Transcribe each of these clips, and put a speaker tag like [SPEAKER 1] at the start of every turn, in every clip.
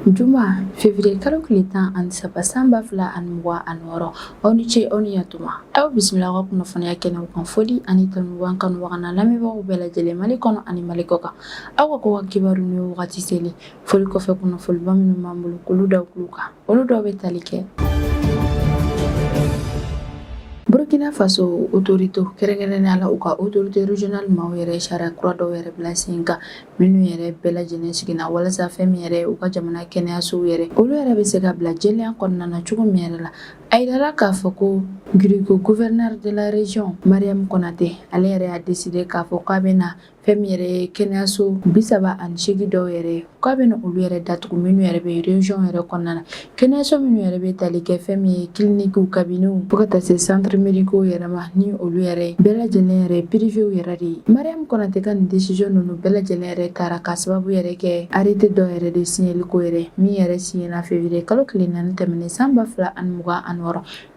[SPEAKER 1] Juma, février kalo tile 13 san 2026. Aw ni ce, aw ni yantuma. Aw bisimila aw ka kunnafoniya kɛnɛw kan. Foli ani tanu b'an kanubaga n'an lamɛnbagaw bɛɛ lajɛlen, Mali kɔnɔ ani Mali kɔ kan. Aw ka ko ka kibaru ni wagati seli. Foli kɔfɛ, kunnafoniba minnu b'an bolo k'olu da tulo kan, olu dɔw bɛ tali kɛ: Burkina Faso autorité, kɛrɛnkɛrɛnnenya la u ka autorité régionale maaw yɛrɛ, sariya kura dɔw yɛrɛ bila sen kan, minnu yɛrɛ bɛɛ lajɛlen siginna walasa fɛn min yɛrɛ u ka jamana kɛnɛyasow yɛrɛ, olu yɛrɛ bɛ se ka bila jɛlenya kɔnɔna na cogo min yɛrɛ la. A yirala k'a fɔ ko Guiriko gouverneur de la région, Mariam Konate, ale yɛrɛ y'a décidé k'a fɔ k'a bɛna fɛn min yɛrɛ ye kɛnɛyaso 38 dɔw yɛrɛ, k'a bɛna olu yɛrɛ datugu, minnu yɛrɛ bɛ région yɛrɛ kɔnɔna na. Kɛnɛyaso minnu yɛrɛ bɛ tali kɛ fɛn min ye cliniques, cabinets, fo ka taa se centres médicaux yɛrɛ ma, ni olu yɛrɛ bɛɛ lajɛlen yɛrɛ privéw yɛrɛ de ye. Mariam Konate ka nin décision ninnu bɛɛ lajɛlen yɛrɛ taara ka sababu yɛrɛ kɛ arrêté dɔw yɛrɛ de signeli ko yɛrɛ, min yɛrɛ signena février kalo tile 4 tɛmɛnen san 2026,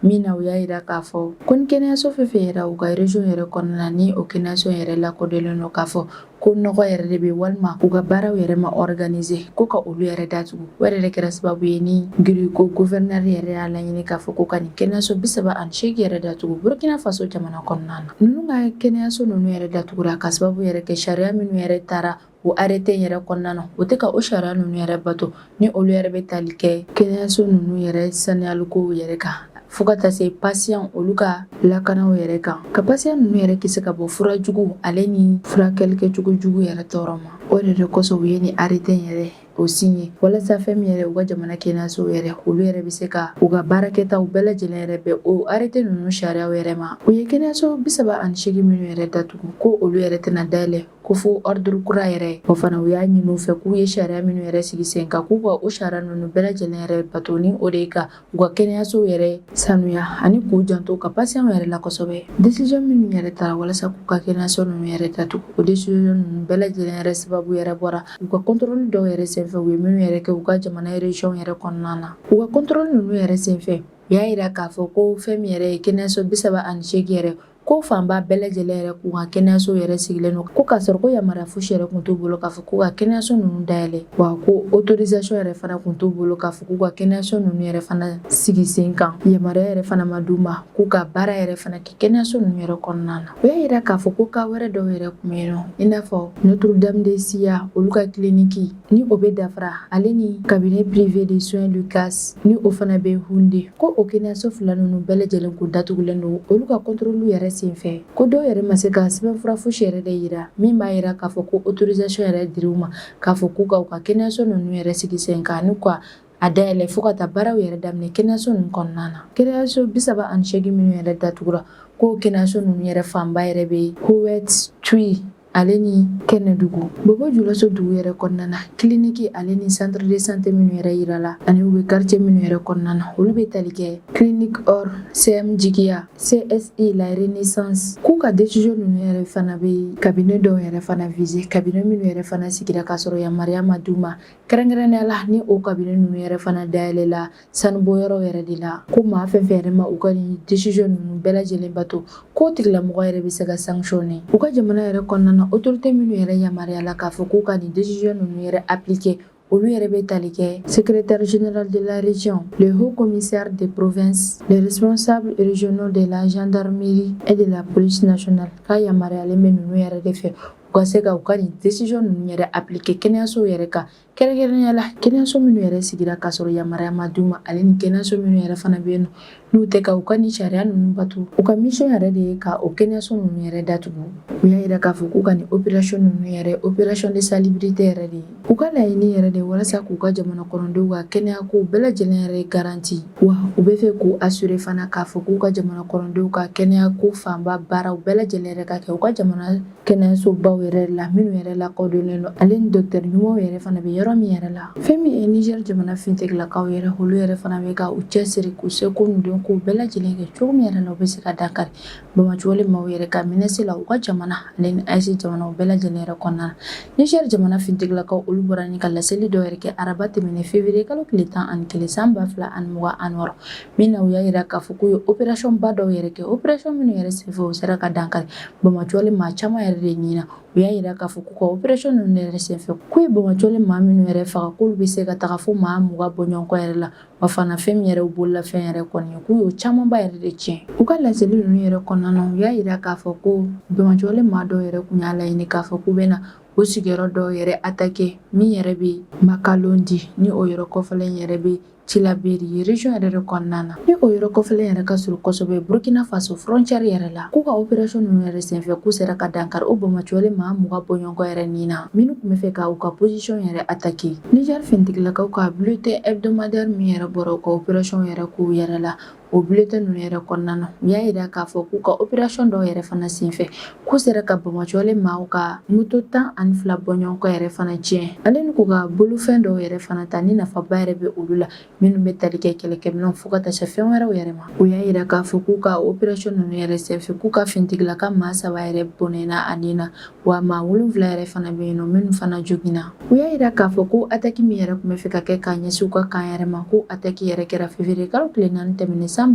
[SPEAKER 1] min na u y'a jira k'a fɔ ko ni kɛnɛyaso fɛn fɛn yɛrɛ u ka région yɛrɛ kɔnɔna na, ni o kɛnɛyaso yɛrɛ lakodɔnlen don k'a fɔ ko nɔgɔ yɛrɛ de bɛ, walima u ka baaraw yɛrɛ ma organiser, ko ka olu yɛrɛ datugu. O yɛrɛ de kɛra sababu ye ni Guiriko gouverneur yɛrɛ y'a laɲini k'a fɔ ko ka nin kɛnɛyaso 38 yɛrɛ datugu Burkina Faso jamana kɔnɔna na. Ninnu ka kɛnɛyaso ninnu yɛrɛ datugura ka sababu yɛrɛ kɛ sariya minnu yɛrɛ taara o arrêté yɛrɛ kɔnɔna na, o tɛ ka o sariya ninnu yɛrɛ bato, ni olu yɛrɛ bɛ tali kɛ kɛnɛyaso ninnu yɛrɛ saniyaliko yɛrɛ kan, fo ka taa se patient olu ka lakanaw yɛrɛ kan, ka patient ninnu yɛrɛ kisi ka bɔ fura jugu ale ni furakɛli kɛcogo jugu yɛrɛ tɔɔrɔ ma. O de kosɔn u ye nin arrêté yɛrɛ o signé, walasa fɛn min yɛrɛ u ka jamana kɛnɛyaso yɛrɛ, olu yɛrɛ bɛ se ka u ka baarakɛtaw bɛɛ lajɛlen yɛrɛ bɛn o arrêté ninnu sariyaw yɛrɛ ma. U ye kɛnɛyaso 38 minnu yɛrɛ datugu, ko olu yɛrɛ tɛna dayɛlɛ ko fo ordre kura yɛrɛ. O fana, u y'a ɲini u fɛ k'u ye sariya minnu yɛrɛ sigi sen kan, k'u ka o sariya ninnu bɛɛ lajɛlen yɛrɛ bato, ni o de ye ka u ka kɛnɛyasow yɛrɛ sanuya ani k'u janto ka patients yɛrɛ la kosɛbɛ. Décision minnu yɛrɛ tara walasa k'u ka kɛnɛyaso ninnu yɛrɛ datugu, o décision ninnu bɛɛ lajɛlen yɛrɛ sababu yɛrɛ bɔra u ka contrôle dɔw yɛrɛ senfɛ, u ye minnu yɛrɛ kɛ u ka jamana région yɛrɛ kɔnɔna na. U ka contrôle ninnu yɛrɛ senfɛ, u y'a jira k'a fɔ ko fɛn min yɛrɛ ye kɛnɛyaso 38 yɛrɛ, ko fanba bɛɛ lajɛlen yɛrɛ k'u ka kɛnɛyaso yɛrɛ sigilen don ko k'a sɔrɔ ko yamaruya fosi yɛrɛ kun t'u bolo k'a fɔ k'u ka kɛnɛyaso ninnu dayɛlɛ, wa ko autorisation yɛrɛ fana kun t'u bolo k'a fɔ k'u ka kɛnɛyaso ninnu yɛrɛ fana sigi sen kan. Yamaruya yɛrɛ fana ma d'u ma k'u ka baara yɛrɛ fana kɛ kɛnɛyaso ninnu yɛrɛ kɔnɔna na. U y'a jira k'a fɔ ko cas wɛrɛ dɔw yɛrɛ kun bɛ yen nɔ, i n'a fɔ Notre Dame de Sia, olu ka clinique ni o bɛ Dafra, ale ni cabinet privé de soins Lucas, ni o fana bɛ Hunde, ko o kɛnɛyaso fila ninnu bɛɛ lajɛlen kun datugulen don olu ka contrôle yɛrɛ senfɛ, ko dɔw yɛrɛ ma se ka sɛbɛnfura fosi yɛrɛ de yira min b'a yira k'a fɔ ko autorisation yɛrɛ dir'u ma k'a fɔ k'u ka u ka kɛnɛyaso ninnu yɛrɛ sigi sen kan ani ka a dayɛlɛ fo ka taa baaraw yɛrɛ daminɛ kɛnɛyaso ninnu kɔnɔna na. Kɛnɛyaso 38 minnu yɛrɛ datugura, ko kɛnɛyaso ninnu yɛrɛ fanba yɛrɛ bɛ Houet Tui ale ni Kɛnɛdugu, Bobo Julaso dugu yɛrɛ kɔnɔna na. Clinique ale ni centre de santé minnu yɛrɛ yirala ani u bɛ quartier minnu yɛrɛ kɔnɔna na, olu bɛ tali kɛ Clinique Or, CM Jigiya, CSI La Renaissance. K'u ka décision ninnu yɛrɛ fana bɛ cabinet dɔw yɛrɛ fana viser, cabinet minnu yɛrɛ fana sigira k'a sɔrɔ yamaruya ma d'u ma, kɛrɛnkɛrɛnnenya la ni o cabinet ninnu yɛrɛ fana dayɛlɛla sanubɔyɔrɔ yɛrɛ de la. Ko maa fɛn fɛn yɛrɛ ma u ka nin décision ninnu bɛɛ lajɛlen bato, k'o tigilamɔgɔ yɛrɛ bɛ se ka sanctionner. U ka jamana yɛrɛ kɔnɔna na, autorité minnu yɛrɛ yamaruyala k'a fɔ k'u ka nin décision ninnu yɛrɛ appliquer, olu yɛrɛ bɛ tali kɛ secrétaire général de la région, le haut commissaire de province, les responsables régionaux de la gendarmerie et de la police nationale. K'a yamaruyalen bɛ ninnu yɛrɛ de fɛ u ka se ka u ka nin décision ninnu yɛrɛ appliquer kɛnɛyasow yɛrɛ kan, kɛrɛnkɛrɛnnenya la kɛnɛyaso minnu yɛrɛ sigira k'a sɔrɔ yamaruya ma d'u ma, ale ni kɛnɛyaso minnu yɛrɛ fana bɛ yen nɔ, n'u tɛ ka u ka nin sariya ninnu bato. U ka mission yɛrɛ de ye ka o kɛnɛyaso ninnu yɛrɛ datugu. U y'a jira k'a fɔ k'u ka nin opération ninnu yɛrɛ, opération de salubrité yɛrɛ de ye. U ka laɲini yɛrɛ de walasa k'u ka jamana kɔnɔdenw ka kɛnɛya ko bɛɛ lajɛlen yɛrɛ garantie, wa u bɛ fɛ k'u assurer fana k'a fɔ k'u ka jamana kɔnɔdenw ka kɛnɛya ko fanba baaraw bɛɛ lajɛlen yɛrɛ ka kɛ u ka jamana kɛnɛyasobaw yɛrɛ la, minnu yɛrɛ lakodɔnnen don, ale ni docteur ɲumanw yɛrɛ fana bɛ yɔrɔ min yɛrɛ la. Fɛn min ye Niger jamana finitigilakaw yɛrɛ, olu yɛrɛ fana bɛ ka u cɛsiri k'u seko n'u dɔnko bɛɛ lajɛlen kɛ cogo min yɛrɛ la u bɛ se ka dankari banbaanciwale maaw yɛrɛ ka menace la u ka jamana ale ni AES jamanaw bɛɛ lajɛlen yɛrɛ kɔnɔna na. Niger jamana finitigilakaw, olu bɔra ni ka laseli dɔw yɛrɛ kɛ araba tɛmɛnen février kalo tile 11 san 2026, min na u y'a jira k'a fɔ k'u ye opération ba dɔw yɛrɛ kɛ, opération minnu yɛrɛ senfɛ u sera ka dankari banbaanciwale maa caman yɛrɛ de ɲin na. U y'a jira k'a fɔ k'u ka opération ninnu yɛrɛ senfɛ, k'u ye banbaanciwale maa minnu yɛrɛ faga, k'olu bɛ se ka taga fo maa 20 bɔɲɔgɔnkɔ yɛrɛ la. Wa fana, fɛn min yɛrɛ u bololafɛn yɛrɛ kɔni, k'u y'o camanba yɛrɛ de tiɲɛ. U ka laseli ninnu yɛrɛ kɔnɔna na, u y'a jira k'a fɔ ko banbaanciwale maa dɔw yɛrɛ tun y'a laɲini k'a fɔ k'u bɛna o sigiyɔrɔ dɔw yɛrɛ attaquer, min yɛrɛ bɛ Makalondi, ni o yɔrɔ kɔfɛlen yɛrɛ bɛ Tillabéri région yɛrɛ de kɔnɔna na, ni o yɔrɔ kɔfɛlen yɛrɛ ka surun kosɛbɛ Burkina Faso frontière yɛrɛ la. K'u ka opération ninnu yɛrɛ senfɛ, k'u sera ka dankari o banbaanciwale maa 20 bɔɲɔgɔnkɔ yɛrɛ nin na, minnu tun bɛ fɛ ka u ka position yɛrɛ attaquer. Niger finitigilakaw ka bulletin hebdomadaire min yɛrɛ bɔra u ka opération yɛrɛ k'u yɛrɛ la, o bulletin ninnu yɛrɛ kɔnɔna na, u y'a jira k'a fɔ k'u ka opération dɔw yɛrɛ fana senfɛ, k'u sera ka banbaanciwale maaw ka moto 12 bɔɲɔgɔnkɔ yɛrɛ fana tiɲɛ, ale ni k'u ka bolofɛn dɔw yɛrɛ fana ta, ni nafaba yɛrɛ bɛ olu la, minnu bɛ tali kɛ kɛlɛkɛminɛnw fo ka taa se fɛn wɛrɛw yɛrɛ ma. U y'a jira k'a fɔ k'u ka opération ninnu yɛrɛ senfɛ, k'u ka finitigilaka maa saba yɛrɛ bɔnɛna a ni na, wa maa wolonwula yɛrɛ fana bɛ yen nɔ minnu fana joginna. U y'a jira k'a fɔ ko attaque min yɛrɛ tun bɛ fɛ ka kɛ k'a ɲɛsin u ka camp yɛrɛ ma, ko attaque yɛrɛ kɛra février kalo tile 4 tɛmɛnen san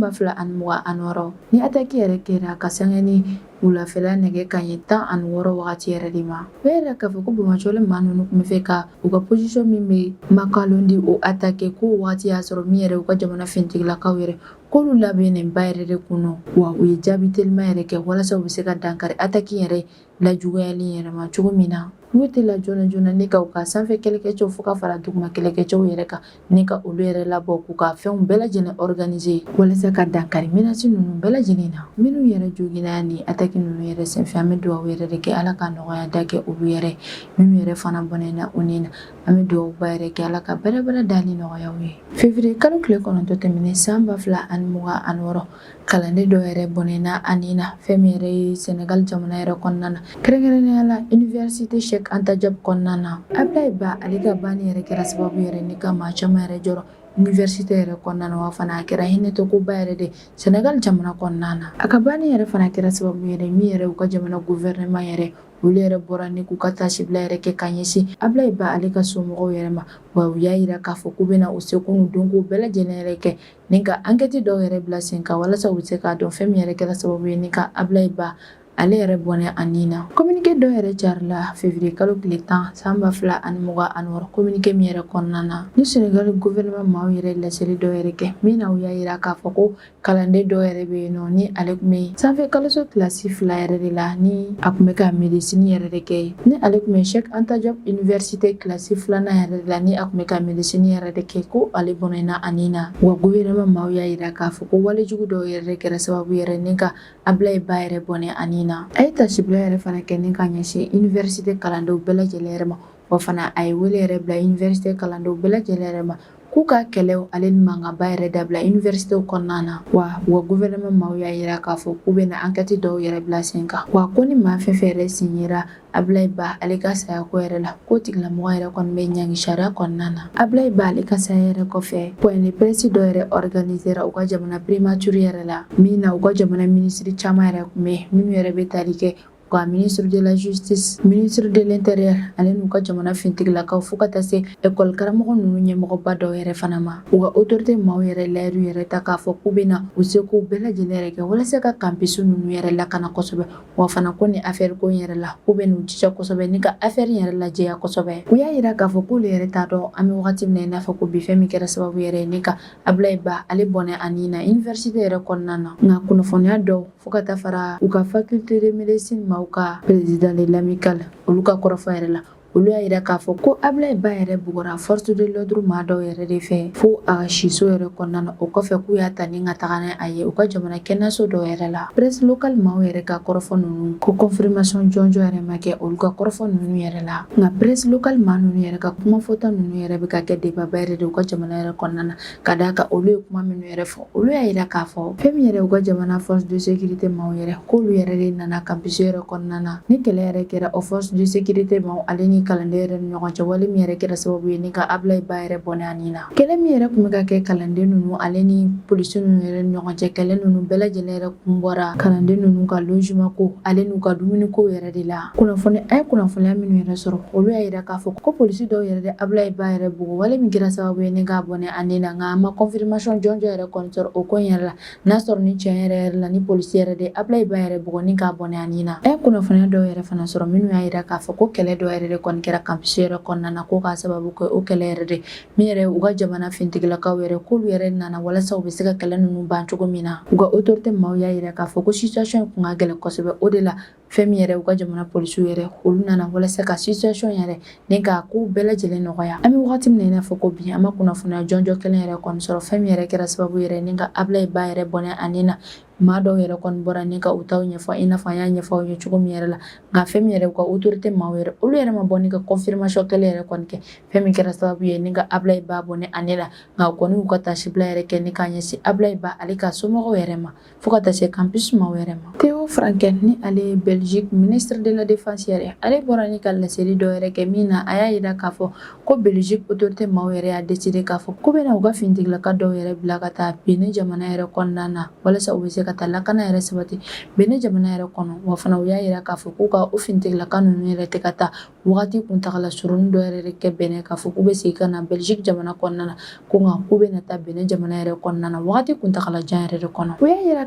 [SPEAKER 1] 2026. Ni attaque yɛrɛ kɛra ka sanga ni wulafɛla nɛgɛ kanɲɛ 16 wagati yɛrɛ de ma. U y'a jira k'a fɔ ko banbaanciwale maa ninnu tun bɛ fɛ ka u ka position min bɛ Makalondi, o attaquer, k'o wagati y'a sɔrɔ min yɛrɛ u ka jamana finitigilakaw yɛrɛ, k'olu labɛnnenba yɛrɛ de kun nɔ, wa u ye jaabi telima yɛrɛ kɛ walasa u bɛ se ka dankari attaque yɛrɛ lajuguyali yɛrɛ ma cogo min na. U tɛ la joona joona ni ka u ka sanfɛ kɛlɛkɛcɛw fo ka fara duguma kɛlɛkɛcɛw yɛrɛ kan, ni ka olu yɛrɛ labɔ, k'u ka fɛnw bɛɛ lajɛlen organiser walasa ka dankari menace ninnu bɛɛ lajɛlen na. Minnu yɛrɛ joginna ni attaque ninnu yɛrɛ senfɛ, an bɛ dugawu yɛrɛ de kɛ, Ala ka nɔgɔya da kɛ olu yɛrɛ. Minnu yɛrɛ fana bɔnɛna u ni na, an bɛ dugawu ba yɛrɛ kɛ, Ala ka bɛrɛbɛrɛ dali nɔgɔya u ye. Février kalo tile 9 tɛmɛnen san 2026, kalanden dɔ yɛrɛ bɔnɛna a ni na, fɛn min yɛrɛ ye Sénégal jamana yɛrɛ kɔnɔna na, kɛrɛnkɛrɛnnenya la université Cheikh Anta Diop kɔnɔna na. Ablaye Ba, ale ka banni yɛrɛ kɛra sababu yɛrɛ ni ka maa caman yɛrɛ jɔrɔ université yɛrɛ kɔnɔna na, wa fana a kɛra hinɛtɔkoba yɛrɛ de Sénégal jamana kɔnɔna na. A ka banni yɛrɛ fana kɛra sababu yɛrɛ min yɛrɛ u ka jamana gouvernement yɛrɛ, olu yɛrɛ bɔra ni k'u ka taasibila yɛrɛ kɛ ka ɲɛsin Ablaye Ba ale ka somɔgɔw yɛrɛ ma. Wa u y'a jira k'a fɔ k'u bɛna u seko n'u dɔnko bɛɛ lajɛlen yɛrɛ kɛ ni ka enquête dɔw yɛrɛ bila sen kan, walasa u bɛ se k'a dɔn fɛn min yɛrɛ kɛra sababu ye ni ka Ablaye Ba ale yɛrɛ bɔnɛ a ni na. Communiqué dɔw yɛrɛ carila février kalo tile 10 san 2026. Communiqué min yɛrɛ kɔnɔna na, ni Sénégal gouvernement maaw yɛrɛ laseli dɔw yɛrɛ kɛ, min na u y'a jira k'a fɔ ko kalanden dɔw yɛrɛ bɛ yen nɔ, ni ale tun bɛ sanfɛ kalanso kilasi 2 yɛrɛ de la, ni a tun bɛ ka médecine yɛrɛ de kɛ, ni ale tun bɛ Cheikh Anta Diop université kilasi 2nan yɛrɛ de la, ni a tun bɛ ka médecine yɛrɛ de kɛ, ko ale bɔnɛna a ni na. Wa gouvernement maaw y'a jira k'a fɔ ko walejugu dɔw yɛrɛ de kɛra sababu yɛrɛ ni ka Ablaye Ba yɛrɛ bɔnɛ a ni na. A ye tasibila yɛrɛ fana kɛ ni ka ɲɛsin université kalandenw bɛɛ lajɛlen yɛrɛ ma. Wa fana a ye wele yɛrɛ bila université kalandenw bɛɛ lajɛlen yɛrɛ ma, k'u ka kɛlɛw ale ni mankanba yɛrɛ dabila université kɔnɔna na. Wa gouvernement maaw y'a jira k'a fɔ k'u bɛna enquête dɔw yɛrɛ bila sen kan, wa ko ni maa fɛn fɛn yɛrɛ sen yera Ablaye Ba ale ka sayako yɛrɛ la, k'o tigilamɔgɔ yɛrɛ kɔni bɛ ɲangi sariya kɔnɔna na. Ablaye Ba ale ka saya yɛrɛ kɔfɛ, point de presse dɔ yɛrɛ organisera u ka jamana primature yɛrɛ la, min na u ka jamana minisiri caman yɛrɛ tun bɛ yen, minnu yɛrɛ bɛ tali kɛ u ka ministre de la justice, ministre de l'intérieur, ale n'u ka jamana finitigilakaw, fo ka taa se école karamɔgɔ ninnu ɲɛmɔgɔba dɔw yɛrɛ fana ma. U ka autorité maaw yɛrɛ layidu yɛrɛ ta k'a fɔ k'u bɛna u seko bɛɛ lajɛlen yɛrɛ kɛ walasa ka campus ninnu yɛrɛ lakana kosɛbɛ. Wa fana ko ni affaire ko in yɛrɛ la, k'u bɛ n'u jija kosɛbɛ ni ka affaire in yɛrɛ lajɛya kosɛbɛ. U y'a jira k'a fɔ k'olu yɛrɛ t'a dɔn an bɛ wagati min na i n'a fɔ ko bi, fɛn min kɛra sababu yɛrɛ ye ni ka Ablaye Ba ale bɔnɛ a ni na université yɛrɛ kɔnɔna na. Nka kunnafoniya dɔw, fo ka taa fara u ka faculté de médecine maaw ka président de l'amicale, olu ka kɔrɔfɔ yɛrɛ la, olu y'a jira k'a fɔ ko Ablaye Ba yɛrɛ bugɔra force de l'ordre maa dɔw yɛrɛ de fɛ fo a ka siso yɛrɛ kɔnɔna na. O kɔfɛ, k'u y'a ta ni ka taga n'a ye u ka jamana kɛnɛyaso dɔw yɛrɛ la. Presse locale maaw yɛrɛ ka kɔrɔfɔ ninnu, ko confirmation jɔnjɔn yɛrɛ ma kɛ olu ka kɔrɔfɔ ninnu yɛrɛ la. Nka presse locale maa ninnu yɛrɛ ka kuma fɔta ninnu yɛrɛ bɛ ka kɛ débat ba yɛrɛ de u ka jamana yɛrɛ kɔnɔna na, ka d'a kan olu ye kuma minnu yɛrɛ fɔ, olu y'a jira k'a fɔ fɛn min yɛrɛ u ka jamana force de sécurité maaw yɛrɛ, k'olu yɛrɛ de nana campus yɛrɛ kɔnɔna na. Ni kɛlɛ yɛrɛ kɛra o force de sécurité maaw ale ni ni kalanden yɛrɛ ni ɲɔgɔn cɛ, wale min yɛrɛ kɛra sababu ye ni ka Ablaye Ba yɛrɛ bɔnɛ a ni na. Kɛlɛ min yɛrɛ tun bɛ ka kɛ kalanden ninnu ale ni polisi ninnu yɛrɛ ni ɲɔgɔn cɛ, kɛlɛ ninnu bɛɛ lajɛlen yɛrɛ kun bɔra kalanden ninnu ka logement ko ale n'u ka dumuni ko yɛrɛ de la. Kunnafoni an ye kunnafoniya minnu yɛrɛ sɔrɔ, olu y'a jira k'a fɔ ko polisi dɔw yɛrɛ de Ablaye Ba yɛrɛ bugɔ, wale min kɛra sababu ye ni k'a bɔnɛ a ni na. Nka an ma confirmation jɔnjɔn yɛrɛ kɔni sɔrɔ o ko in yɛrɛ la, n'a sɔrɔ ni tiɲɛ yɛrɛ yɛrɛ la ni polisi yɛrɛ de Ablaye Ba yɛrɛ bugɔ ni k'a bɔnɛ a ni na. An ye kunnafoniya dɔw yɛrɛ fana sɔrɔ minnu y'a jira k'a fɔ ko kɛlɛ dɔw yɛrɛ de kɔni kɛra campus yɛrɛ kɔnɔna na, ko k'a sababu kɛ o kɛlɛ yɛrɛ de min yɛrɛ u ka jamana finitigilakaw yɛrɛ k'olu yɛrɛ nana walasa u bɛ se ka kɛlɛ ninnu ban cogo min na. U ka autorité maaw y'a jira k'a fɔ ko situation kun ka gɛlɛn kosɛbɛ, o de la fɛn min yɛrɛ u ka jamana polisiw yɛrɛ olu nana walasa ka situation yɛrɛ ni k'a ko bɛɛ lajɛlen nɔgɔya. An bɛ wagati min na i n'a fɔ ko bi, an ma kunnafoniya jɔnjɔn kelen yɛrɛ kɔni sɔrɔ fɛn min yɛrɛ kɛra sababu yɛrɛ ni ka Ablaye Ba yɛrɛ bɔnɛ a ni na. Maa dɔw yɛrɛ kɔni bɔra ni ka u taw ɲɛfɔ i n'a fɔ an y'a ɲɛfɔ aw ye cogo min yɛrɛ la. Nka fɛn min yɛrɛ u ka autorité maaw yɛrɛ olu yɛrɛ ma bɔ ni ka confirmation kelen yɛrɛ kɔni kɛ fɛn min kɛra sababu ye ni ka Ablaye Ba bɔnɛ a ni la. Nka u kɔni y'u ka taasibila yɛrɛ kɛ ni k'a ɲɛsin Ablaye Ba ale ka somɔgɔw yɛrɛ ma, fo ka taa se campus maaw yɛrɛ ma. Theo Francken, ni ale ye Belgique ministre de la défense yɛrɛ, ale bɔra ni ka laseli dɔ yɛrɛ kɛ min na a y'a jira k'a fɔ ko Belgique autorité maaw yɛrɛ y'a décidé k'a fɔ k'u bɛna u ka finitigilaka dɔw yɛrɛ bila ka taa Benin jamana yɛrɛ kɔnɔna na, walasa u bɛ se ka taa lakana yɛrɛ sabati Benin jamana yɛrɛ kɔnɔ. Wa fana u y'a jira k'a fɔ k'u ka o finitigilaka ninnu yɛrɛ tɛ ka taa wagati kuntagala surunnin dɔ yɛrɛ de kɛ Benin, k'a fɔ k'u bɛ segin ka na Belgique jamana kɔnɔna na, ko nka k'u bɛna taa Benin jamana yɛrɛ kɔnɔna na wagati kuntagala jan yɛrɛ de kɔnɔ. U y'a jira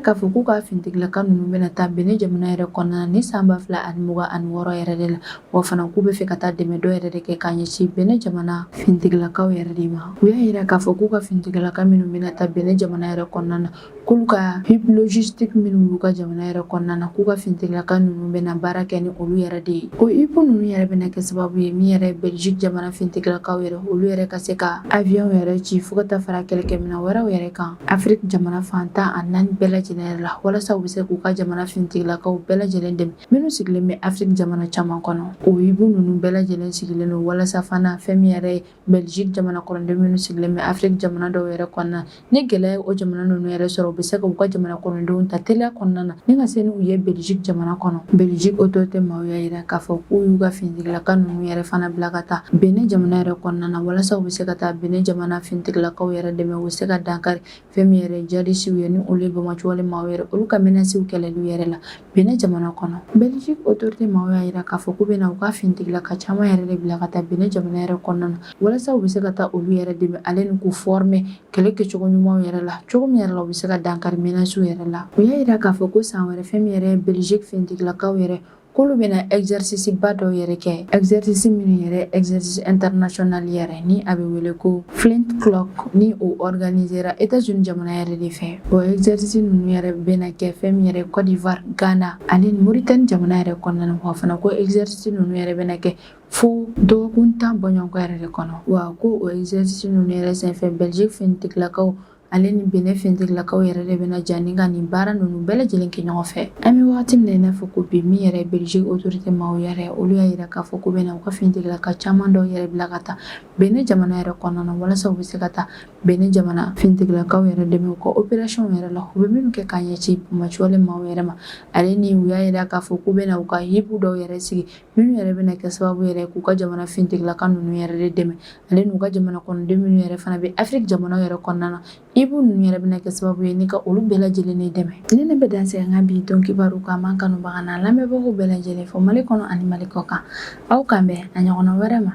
[SPEAKER 1] k'a fɔ k'u ka finitigilaka ninnu bɛna taa Benin jamana yɛrɛ kɔnɔna na ni san 2026 yɛrɛ de la. Wa fana k'u bɛ fɛ ka taa dɛmɛ dɔ yɛrɛ de kɛ k'a ɲɛsin Benin jamana finitigilakaw yɛrɛ de ma. U y'a jira k'a fɔ k'u ka finitigilaka minnu bɛna taa Benin jamana yɛrɛ kɔnɔna na, k'olu ka hub logistique minnu b'u ka jamana yɛrɛ kɔnɔna na, k'u ka finitigilaka ninnu bɛna baara kɛ ni olu yɛrɛ de ye. O hub ninnu yɛrɛ bɛna kɛ sababu ye min yɛrɛ Belgique jamana finitigilakaw yɛrɛ olu yɛrɛ ka se ka avion yɛrɛ ci fo ka taa fara kɛlɛkɛminɛn wɛrɛw yɛrɛ kan Afrique jamana fan 14 bɛɛ lajɛlen yɛrɛ la, walasa u bɛ se k'u ka jamana finitigilakaw bɛɛ lajɛlen dɛmɛ minnu sigilen bɛ Afrique jamana caman kɔnɔ. O hub ninnu bɛɛ lajɛlen sigilen don walasa fana fɛn min yɛrɛ ye Belgique jamana kɔnɔden minnu sigilen bɛ Afrique jamana dɔw yɛrɛ kɔnɔna, ni gɛlɛya ye o jamana ninnu yɛrɛ sɔrɔ, u bɛ se ka u ka jamana kɔnɔdenw ta teliya kɔnɔna na ni ka se n'u ye Belgique jamana kɔnɔ. Belgique autorité maaw y'a jira k'a fɔ k'u y'u ka finitigilaka ninnu yɛrɛ fana bila ka taa Benin jamana yɛrɛ kɔnɔna na, walasa u bɛ se ka taa Benin jamana finitigilakaw yɛrɛ dɛmɛ, u bɛ se ka dankari fɛn min yɛrɛ jihadisiw ye, ni olu ye banbaanciwale maaw yɛrɛ olu ka menaces kɛlɛli yɛrɛ la Benin jamana kɔnɔ. Belgique autorité maaw y'a jira k'a fɔ k'u bɛna u ka finitigilaka caman yɛrɛ de bila ka taa Benin jamana yɛrɛ kɔnɔna na, walasa u bɛ se ka taa olu yɛrɛ dɛmɛ ale ni k'u former kɛlɛ kɛcogo ɲumanw yɛrɛ la, cogo min yɛrɛ la u bɛ se ka dankari menaces yɛrɛ la. U y'a jira k'a fɔ ko san wɛrɛ, fɛn min yɛrɛ ye Belgique finitigilakaw yɛrɛ, k'olu bɛna exercice ba dɔw yɛrɛ kɛ, exercice minnu yɛrɛ exercice international yɛrɛ ni a bɛ wele ko Flintlock, ni o organisera États-Unis jamana yɛrɛ de fɛ. O exercice ninnu yɛrɛ bɛna kɛ fɛn min yɛrɛ Côte d'Ivoire, Ghana ani Mauritanie jamana yɛrɛ kɔnɔna na. Wa fana ko exercice ninnu yɛrɛ bɛna kɛ fo dɔgɔkun 10 bɔɲɔgɔnko yɛrɛ de kɔnɔ. Wa ko o exercice ninnu yɛrɛ senfɛ, Belgique finitigilakaw ale ni Benin finitigilakaw yɛrɛ de bɛna ja ni ka nin baara ninnu bɛɛ lajɛlen kɛ ɲɔgɔn fɛ. An bɛ wagati min na i n'a fɔ ko bi, min yɛrɛ Belgique autorité maaw yɛrɛ olu y'a jira k'a fɔ k'u bɛna u ka finitigilaka caman dɔw yɛrɛ bila ka taa Benin jamana yɛrɛ kɔnɔna na, walasa u bɛ se ka taa Benin jamana finitigilakaw yɛrɛ dɛmɛ u ka opération yɛrɛ la, u bɛ minnu kɛ k'a ɲɛsin banbaanciwale maaw yɛrɛ ma. Ale ni u y'a jira k'a fɔ k'u bɛna u ka hub dɔw yɛrɛ sigi minnu yɛrɛ bɛna kɛ sababu yɛrɛ k'u ka jamana finitigilaka ninnu yɛrɛ de dɛmɛ, ale n'u ka jamana kɔnɔden minnu yɛrɛ fana bɛ Afrique jamana yɛrɛ kɔnɔna na. Hub ninnu yɛrɛ bɛna kɛ sababu ye ni ka olu bɛɛ lajɛlen de dɛmɛ. Ni ne bɛ dan sigi an ka bi don kibaru kan, an kanubaga n'a lamɛnbagaw bɛɛ lajɛlen fo Mali kɔnɔ ani Mali kɔ kan. Aw k'an bɛn a ɲɔgɔnna wɛrɛ ma.